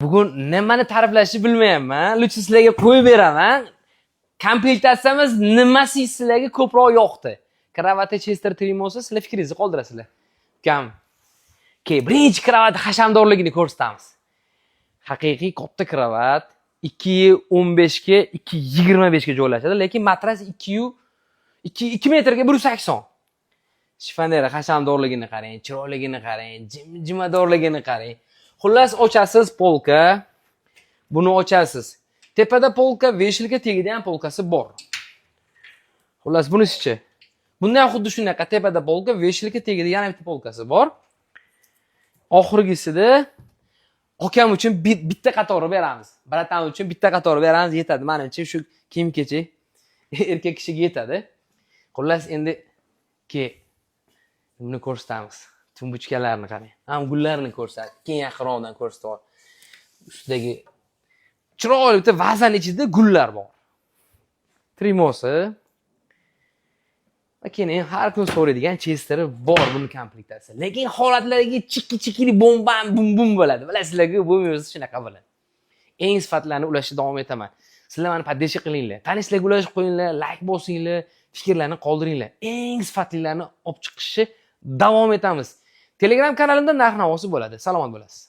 Bugun nimani ta'riflashni bilmayapman. Лучше sizlarga qo'yib beraman. Komplektatsiyamiz nimasi sizlarga ko'proq yoqdi? Кровати Chester Trimosi, sizlar fikringizni qoldirasizlar. Ukam. Keyin birinchi кровать hashamdorligini ko'rsatamiz. Haqiqiy katta кровать 2.15 ga 2.25 ga joylashadi, lekin matras 2 2 2 metrga 180. Shifoneri hashamdorligini qarang, chiroyligini qarang, jimjimadorligini qarang. Xullas, ochasiz полка, buni ochasiz. Tepada полка, вешалка, tagida ham полка si bor. Xullas, bunisichi? Bunda ham xuddi shunaqa tepada полка, вешалка, tagida yana bitta полка si bor. Oxirgisida akam uchun bitta qatori beramiz. Братан uchun bitta qatori beramiz, yetadi. Menimcha, shu kiyim-kechak erkak kishiga yetadi. Xullas, endi ke buni ko'rsatamiz. Тумбочка larni qarang. Ham gullarni ko'rsat. Keyin yaqinroqdan ko'rsatib. Ustidagi chiroyli bitta vazani ichida gullar bor. Trimosi. Va keyin har kun so'raydigan Chesteri bor buni komplektatsiya. Lekin holatlariga chikki chikkili bombam bum bum bo'ladi. Bilasizlar-ku, bu mevzusi shunaqa bo'ladi. Eng sifatlarni ulashni davom etaman. Sizlar mani поддержка qilinglar. Tanishlarga ulashib qo'yinglar, layk bosinglar, fikrlarni qoldiringlar. Eng sifatlilarni olib chiqishni davom etamiz. Telegram kanalimda narx navosi bo'ladi. Salomat bo'lasiz.